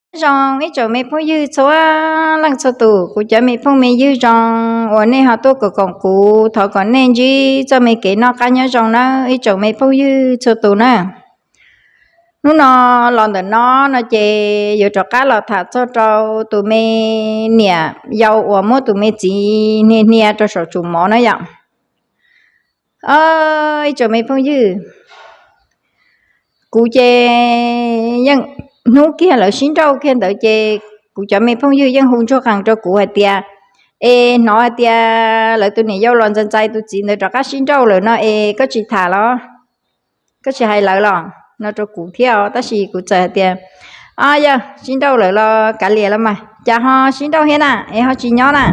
Nyob zoo ib tsoom me phooj ywg txhua leej txhua tus, kuv cov me phooj me ywg zoo uas nej ho tuaj koom kuv, thov kom nej ntsib txoj me kev noj qab nyob zoo nawb ib tsoom me phooj ywg txhua tus na. Hnub no los ntawm no no ces yuav rov qab los tham txog rau tus me niam yau uas muab tus me txiv hnia hnia rau saum tsum mov na yom. Ib tsoom me phooj ywg, kuv ces yeej hnub kiag lawv sib nrauj kiag ntawd ces kuv cov me phooj ywg yeej hu ntsuag qees rau kuv hais tias, es hnov hais tias lawv tus niam yau los ntxais ntxais tus txiv ntawd rov qab sib nrauj lawm no es koj tsis tham los? Koj tsis hais lawv los no rau kuv thiab os. Tab sis kuv txawm hais tias, o, yog sib nrauj lawm los kav liam los mas, cas ho sib nrauj thiab na es ho tsis nyob na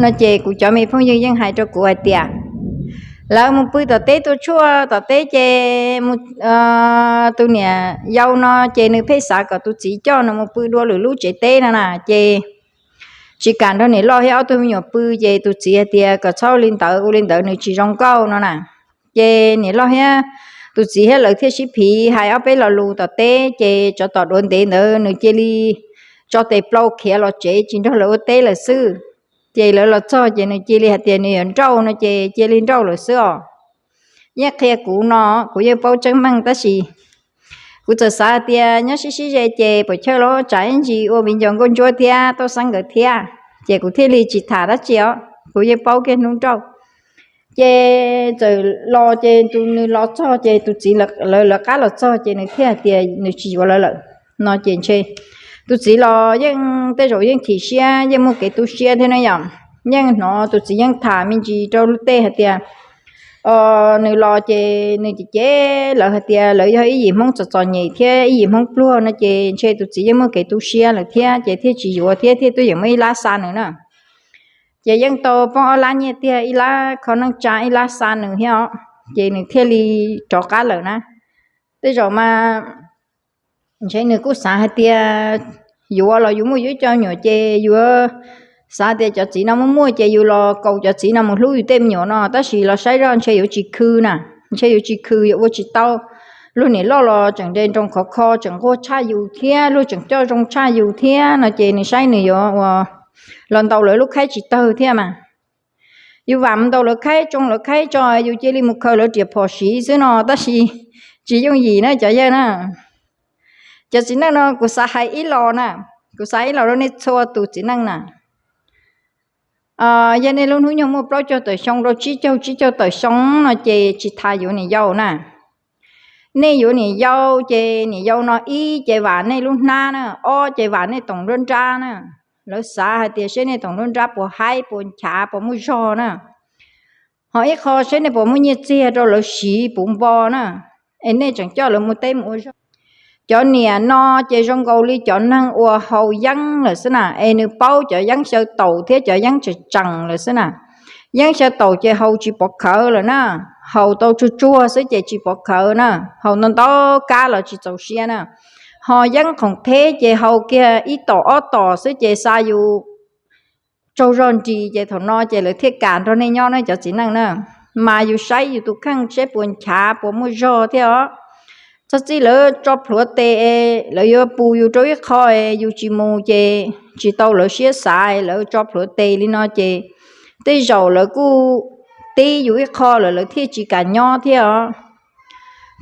no ces kuv cov me phooj ywg yeej hais rau kuv hais tias, lawv mus pw tom teb tua tshuaj tom teb ces mus, tus niam yau no ces nws pheej xav kom tus txiv coj nws mus pw dua lwm lub tsev teb no na ces tsis kam nrog niam loj thiab ob tug me nyuam pw ces tus txiv hais tias kom txhob ua li ntawd, ua li ntawd nws tsis zoo nkauj no na. Ces niam loj thiab tus txiv thiab lawv thiaj sib phiv hais ob peb lo lus tom teb ces tsov tom duav ntev ntawd nws cia li tso tes plaub khiav los tsev tsis nrog lawv ua teb lawm xwb. Ces lawv los txog ces nws cia li hais tias nws yuav nrauj no ces cia li nrauj lawm xwb os. Yeej qhia kuv no, kuv yeej paub tseeb meej tab sis kuv txawm xav hais tias nyob sib sib ze ces puas chawj los tsam ib ntsis ua viv ncaus nkauj ntsuab thiab tauj xeeb nkawd thiab, ces kuv thiaj li tsis tham dab tsi os, kuv yeej paub kiag hnub nrauj. Ces txawm los ces tus nws los txog ces tus txiv lawv lawv qab los txog ces nws thiaj hais tias nws tsis yuav lawv lawm no ces ntshe tus txiv los yeej tej zaum yeej chim siab yeej muaj kev tu siab thiab na yom. Yeej hnov tus txiv yeej tham me ntsis rau luag tej hais tias nws los ces nws cem cem lawv hais tias lawv yog ib yim Hmoob txom txom nyem thiab ib yim Hmoob pluag no ces ntshe tus txiv yeej muaj kev tu siab lawm thiab ces thiaj tsis yuav thiab thiaj tuaj yeem muaj ib lab xa nws na. Ces yeej tau poob ob lab nyiaj tiag, ib lab kho neej tsa ib lab xa nws thiab os, ces nws thiaj li rov qab lawm na. Tej zaum mas ntshe nws kuj xav hais tias yuav los yus muaj yus ib co me nyuam ces yuav xav tias cov txiv no muaj muaj ces yus los kaus cov txiv no mus hlub yus tej me nyuam no, tab sis los saib zoj ntshe yuav tsis khw na, ntshe yuav tsis khw yuav ua tsis tau. Luag niam loj los tseem nres nroos khov kho tseem nquag tshaj yus thiab luag tseem coj zoo tshaj yus thiab no ces nws saib nws yuav ua los ntaus lawv lub khaib tsis tawg thiab mas. Yus vam mus ntaus lawv khaib tsoo lawv khaib tso yus cia li mus khaws lawv riam phom siv xwb no tab sis tsis yooj yim na cov yawg na. Cov txiv neej no kuv xav hais ib los na, kuv xav ib los rau nej txhua tus txiv neej na. Yog nej lub hnub nyoog muaj plaub caug tawm xyoo rau tsib caug tsib caug tawm xyoo no ces tsis tas yuav niam yau na. Nej yuav niam yau ces niam yau no ib ces vam nej lub hnab na, ob ces vam nej toom nruab nrab na. Lawv xav hais tias seb nej toom nruab nrab puas haib puas nchav puas muaj zog na. Ho ib qho seb nej puas muaj nyiaj txiag rau lawv siv puv npo na, es nej tseem coj lawv mus teb mus ua zog. Cov niam no ces zoo nkaus li cov neeg uas haus yeeb lawm xwb na, es nws paub cov yeeb xyaw taum thiab cov yeeb tseem tseem lawm xwb na. Yeeb xyaw taum ces haus tsis pov khawv lawm na, haus tau tsuag tsuag xwb ces tsis pov khawv na, haus ntau ntau kab los tsis txaus siab na. Ho yeeb khoom theb ces haus kiag ib tom ob tom xwb ces xa yus tsaug zog nris ces thaum no ces lawv thiaj kam nrog nej nyob na cov txiv neej na. Mas yus saib yus tus kheej seb puas nchav puas muaj zog thiab os. Txog txij lawv tso plhuav tes, lawv yuav pus yus rau ib qho, yus tsis mus ces tsis tau lawv siab xav, lawv tso plhuav tes li no ces tej zaum lawv kuj tib yus ib qho lawm lawv thiaj tsis kam nyob thiab os.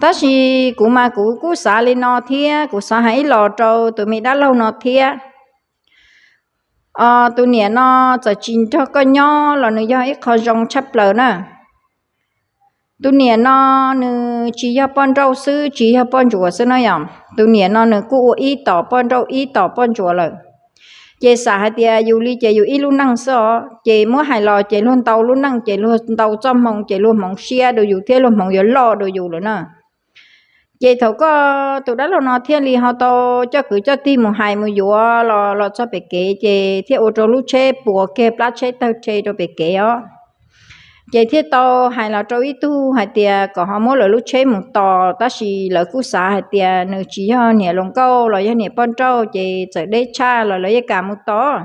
Tab sis kuv mas kuv kuj xav li no thiab kuv xav hais ib los rau tus me dab laug no thiab. Tus niam no txawm tsis nrog koj nyob los nws yog ib qho zoo tshaj plaws na. Tus niam no nws tsis yog poj nrauj xwb, tsis yog poj ntsuam xwb no yom, tus niam no nws kuj ua ib tom poj nrauj ib tom poj ntsuam lawm. Ces xam hais tias yus li ces yus ib lub neej xwb os, ces muab hais los ces luag ntau lub neej ces luag ntau txoj hmoo ces luag hmoov siab dua yus thiab luag hmoov yuav loj dua yus lawm na. Ces thaum koj tus dab laug no thiaj li ho tau coj kwv coj tij mus hais mus yuav los los txog pem kev ces thiaj ua rau lub tsheb puas kiag plab tsheb tawg rhe rau pem kev os. Ces thiaj tau hais los rau ib tug hais tias kom ho muab lawv lub tsheb mus tos, tab sis lawv kuj xav hais tias nws tsis yog niam hluas nkauj los yog niam poj nrauj ces txawm deb tshaj los lawv yeej kam mus tos.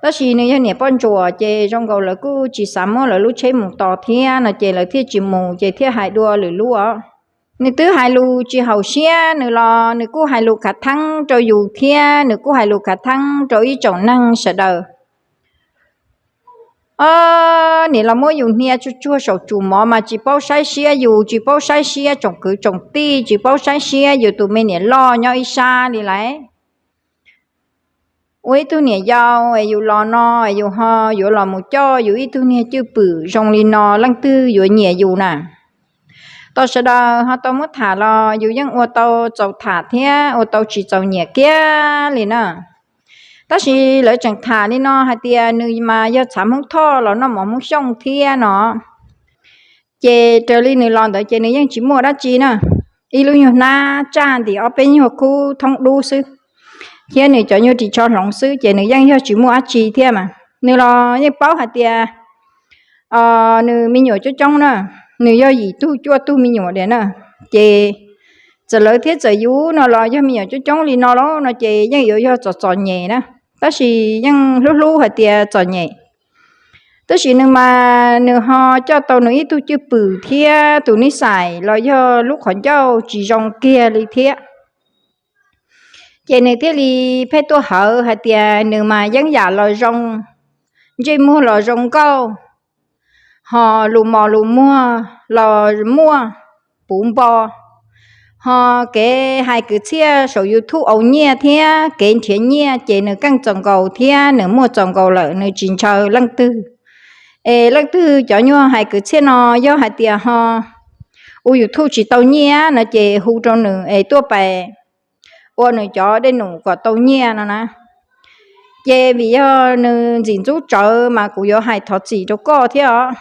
Tab sis nws yog niam poj ntsuam ces zoo nkaus lawv kuj tsis xav muab lawv lub tsheb mus tos thiab no ces lawv thiaj tsis mus ces thiaj hais dua lwm lub os. Nws twb hais lus tsis haum siab nws los nws kuj hais lus khav theeb rau yus thiab nws kuj hais lus khav theeb rau ib tsoom neeg sawv daws. Ob, nim los muab yus hnia tsuag tsuag saum tsum mov mas tsis paub saib siab yus, tsis paub saib siab tsoom kwv tsoom tij, tsis paub saib siab yus tus me niam loj nyob ib sab li lauj. Ua ib tug niam yau es yus los no es yus ho yuav los mus coj yus ib tug niag cwj pwm zoo li no leej twg yuav nyiam yus na. Tos sawv daws ho tau muab tham los yus yeej ua tau txaus tham thiab ua tau tsis txaus nyiam kiag li na. Tab sis lawv tseem tham li no hais tias nws mas yog txhav Hmoob Thoj los noj mov Hmoob Xyooj thiab no. Ces raws li nws los ntawd ces nws yeej tsis muaj dab tsi na, ib lub nyuag hnab tsaj ntim ob peb nyuag khub thoob dub xwb, thiab nws cov nyuag ris tsho hloov xwb ces nws yeej yog tsis muaj dab tsi thiab mas. Nws los yeej paub hais tias nws me nyuam coob coob na, nws yog yim tug cuaj tug me nyuam diam na. Ces txawm lawv thiab txawm yus no los yog me nyuam coob coob li no los no ces yeej yuav yog txom txom nyem na, tab sis yeej hlub hlub hais tias txom nyem. Tab sis nws mas nws ho coj tau nws ib tug cwj pwm thiab tus nij xais los yog lub qhov ncauj tsis zoo kiag li thiab. Ces nws thiaj li pheej tuaj hawv hais tias nws mas yeeb yam los zoo, ntsej muag los zoo nkauj, ho lus mos lus muag los muaj puv npo, ho kev hais kwv txhiaj saum YouTube au nyiaj thiab kev nrhiav nyiaj ces nws keej txaus nkaus thiab nws muaj txaus nkaus lawm, nws tsis ntshaw leej twg. Es leej twg cov nyuag hais kwv txhiaj no yog hais tias ho ua YouTube tsis tau nyiaj no ces hu rau nws es tuaj pais ua nws cov dej num kom tau nyiaj no na. Ces vim yog nws ntxim ntxub tsawv mas kuv yuav hais thov txim rau koj thiab os.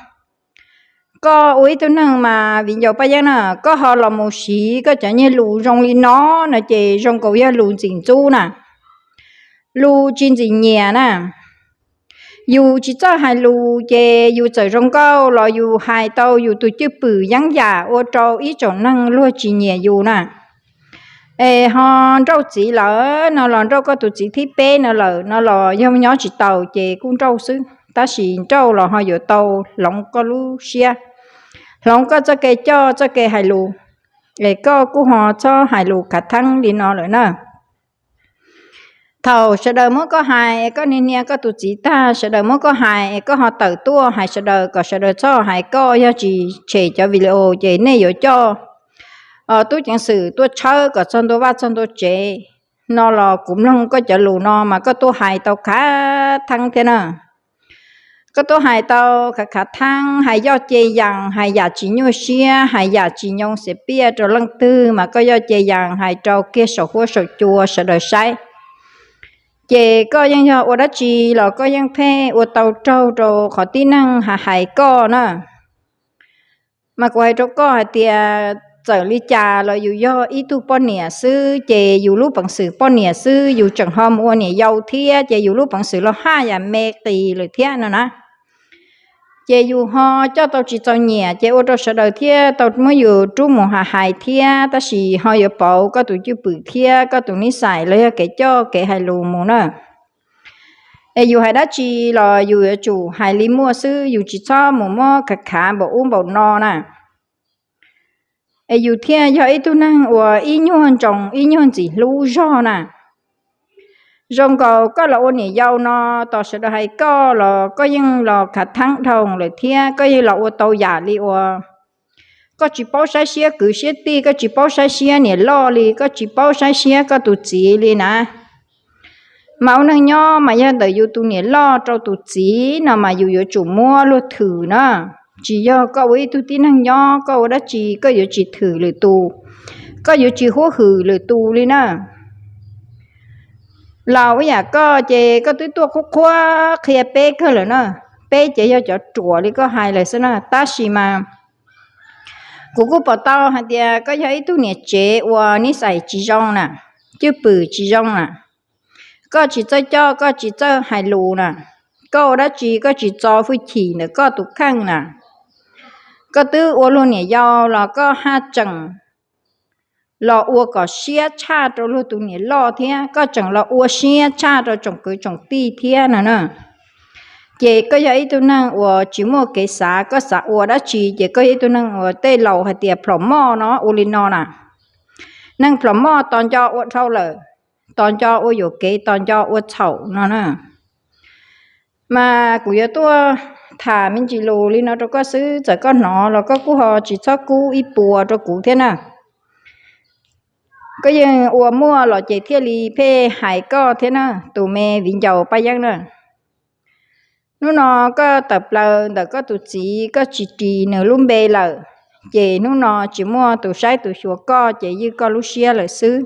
Koj ua ib tug neeg mas viv ncaus Paj Yeeb na, koj ho los mus siv koj cov nyiag lus zoo li no no ces zoo nkaus yog lus ntxim ntxub na, lus tsis ntxim nyiam na. Yus tsis txawj hais lus ces yus txawm zoo nkauj los yus hais tau yus tus cwj pwm yeeb yam ua rau ib tsoom neeg luag tsis nyiam yus na. Es ho nrauj txiv lawm no los nrauj koj tus txiv thib peb no lawm no los yog nyob tsis taus ces kuj nrauj xwb, tab sis nrauj los ho yuav tau hloov koj lub siab, hloov koj txoj kev coj txoj kev hais lus, es koj kuj ho txhob hais lus khav theeb li no lawm na. Thaum sawv daws muab koj hais es koj niag hnia koj tus txiv tag, sawv daws muab koj hais es koj ho tawm tuaj hais sawv daws kom sawv daws txhob hais koj, yog tsis tshem cov video ces nej yuav coj tub ceev xwm tuaj tshawb kom txog ntua vaj txog ntua tsev no los kuv mloog koj cov lus no mas koj tuaj hais tau khav theeb thiab na. Koj tuaj hais tau khav khav theeb, hais yoj ce yaas, hais yam tsis nyuaj siab, hais yam tsis nyoo xiav piaj rau leej twg mas koj yoj ce yaas hais rau kiag saum huab saum cua sawv daws saib. Ces koj yeej yog ua dab tsi los koj yeej pheej ua tau raug rau qhov tib neeg hais koj na. Mas kuv hais rau koj hais tias txawm li cas los yus yog ib tug poj niam xwb ces yus lub peev xwm poj niam xwb yus tseem ho mus ua niam yau thiab ces yus lub peev xwm los haj yam me qis lawm thiab no na. Ces yus ho coj tau tsis txaus nyiam ces ua rau sawv daws thiaj tau muab yus rub mus hais hais thiab, tab sis ho yuav pauv koj tus cwj pwm thiab koj tus nij xais los yog kev coj kev hais lus mus na. Es yus hais dab tsi los yus yuav tsum hais li muaj xwb, yus tsis txhob mus muab khav khav npaum ub npaum no na. Es yus thiaj yog ib tug neeg uas ib nyuag ntsoos ib nyuag ntxim hlub zog na. Zoo nkaus koj los ua niam yau no, tos sawv daws hais koj los koj yeej los khav theeb dhau lawm thiab koj yeej los ua tau yam li uas koj tsis paub saib siab kwv siab tij, koj tsis paub saib siab niam loj li, koj tsis paub saib siab koj tus txiv li na. Mas ua neej nyob mas yog ntawm yus tus niam loj rau tus txiv no mas yus yuav tsum muab luag thwm na. Tsis yog koj ua ib tug tib neeg nyob koj ua dab tsi koj yuav tsis thwm lwm tus, koj yuav tsis huab hwm lwm tus li na. Los ua yam koj ces koj twb tuaj qhuab qhuab qhia peb kawg lawm na, peb ces yog cov ruam li koj hais lawm xwb na, tab sis mas kuv kuj pom tau hais tias koj yog ib tug niam tsev uas nij xais tsis zoo na, cwj pwm tsis zoo na. Koj tsis txawj coj, koj tsis txawj hais lus na, koj ua dab tsi koj tsis txo hwj chim ntawm koj tus kheej na. Koj twb ua luag niam yau los koj haj tseem los ua kom siab tshaj rau luag tus niam loj thiab, koj tseem los ua siab tshaj rau tsoom kwv tsoom tij thiab no na. Ces koj yog ib tug neeg uas tsis muaj kev xav, koj xav ua dab tsi ces koj yog ib tug neeg uas tej laus hais tias plhom moj no ua li no na. Neeg plhom moj tos nco ua dhau lawm, tos nco ua yuam kev, tos nco ua txhaum no na. Mas kuv yuav tuaj tham me ntsis lus li no rau koj xwb, txawm koj hnov los koj kuj ho tsis txhob kub ib puas rau kuv thiab na. Koj yeej ua muaj los ces thiaj li pheej hais koj thiab na, tus me viv ncaus Paj Yeeb na. Hnub no koj tawm plaws ntawm koj tus txiv, koj tsis ris nws lub npe lawm, ces hnub no tsis muaj tus saib tus xyuas koj ces ywj koj lub siab lawm xwb.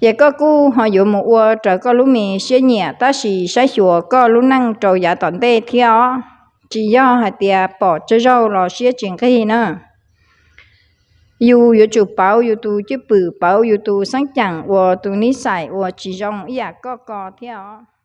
Ces koj kuj ho yuav mus ua raws koj lub me siab nyiam, tab sis saib xyuas koj lub neej rau yav tom ntej thiab os. Tsis yog hais tias pom tsawg zaug los siab tsis nqig na. Yus yuav tsum pauv yus tus cwj pwm, pauv yus tus xeeb ceem uas tus nib xais uas tsis zoo ib yam koj ko thiab os.